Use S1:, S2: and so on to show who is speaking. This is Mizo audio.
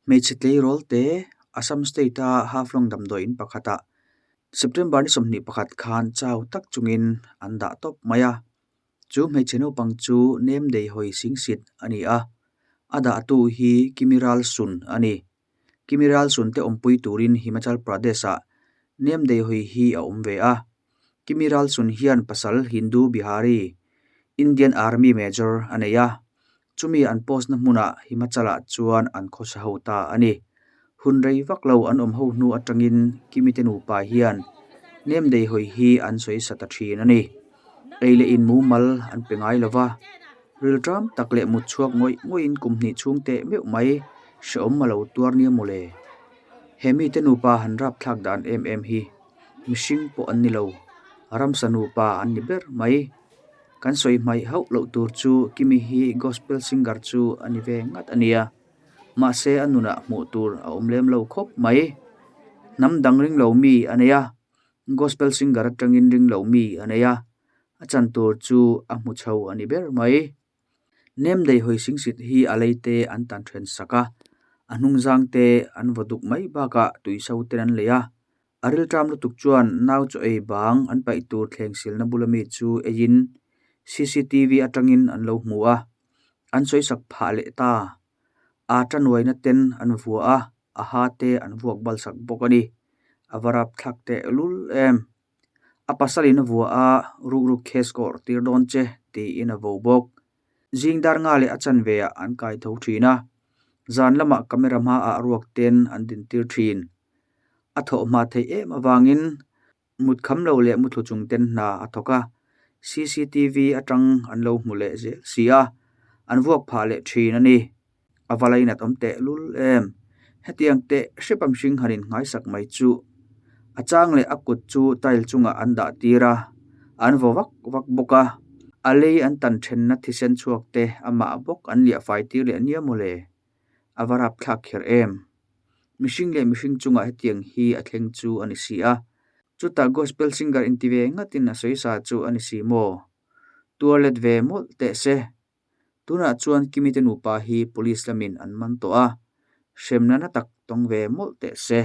S1: Hmeichhe tleirawl te Assam state a Haflong damdawiin pakhatah September ni 21 khan chau tak chungin an dah tawp mai a. Chu hmeichhe naupang chu nem dei hawi sing sit a ni a, a dahtu hi Kimiral Sun a ni. Kimiral Sun te awmpui turin Himachal Pradesh ah nem dei hawi hi a awm ve a. Kimiral Sun hian pasal Hindu Bihari, Indian Army Major a nei a. Chumi an post na hmunah Himachal ah chuan an khawsa ho ta a ni. Hun rei vak lo an awm ho hnu atangin Kimi te nupa hian nem dei hawi hi an sawi sa ta thin a ni. Ei leh in mumal an pe ngai lo va, rilṭam tak leh mut chhuak ngawih ngawihin kum hnih chhung teh meuh mai hrehawm a lo tuar nia mawle. He mite nupa han rapthlak dan em em hi mihring pawh an ni lo, ramsa nupa an ni ber mai. Kan sawi hmaih hauh loh tur chu Kimi hi gospel singer chu a ni ve ngat a nia. Mahse a nunah hmuh tur a awm lem lo khawp mai. Hnam dang ring lo mi a nei a, Gospel singer atangin ring lo mi a nei a, a chan tur chu a hmu chho a ni ber mai. Nem dei hawi sing sit hi a lei te an tan then sak a, a hnung zang te an vaw duk mai bakah tui so ten an lei a. A rilṭam lutuk chuan nau chaw ei bang an paih tur thleng silna bula mi chu eiin cctv atangin an lo hmu a, an sawi sak phah leh ta. A tanuaina ten an vua a, a ha te an vuak bal sak bawk a ni. A va rapthlak teh lul em. A pasalin a vua a, rukruk case ka awrh tir dawn che tiin a vo bawk. Zing dar nga leh a chanve ah an kai tho thin a, zan lamah camera hmaah ruak ten an din tir thin. A thawh hma theih em avangin mut kham lo leh muthlu chung ten hna a thawk a, cctv atang an lo hmu leh zel si a, an vuak phah leh thin a ni. A va lainat awm teh lul em? Hetiang teh hrep a mihring han inngaisak mai chu. A chang leh a kut chu tile chungah an dah tir a, an vaw vak vak bawk a. A lei an tan thenna thisen chhuak te amah bawk an liah fai tir leh nia mawle. A va rapthlak kher em? Mihring leh mihring chungah hetiang hi a thleng chu a ni si a. Chutah gospel singer inti ve ngatin a sawi sa chu a ni si maw? Tuar let ve mawlh teh se. Tunah chuan Kimi te nupa hi police lamin an man tawh a, hremna na tak tawng ve mawlh teh se.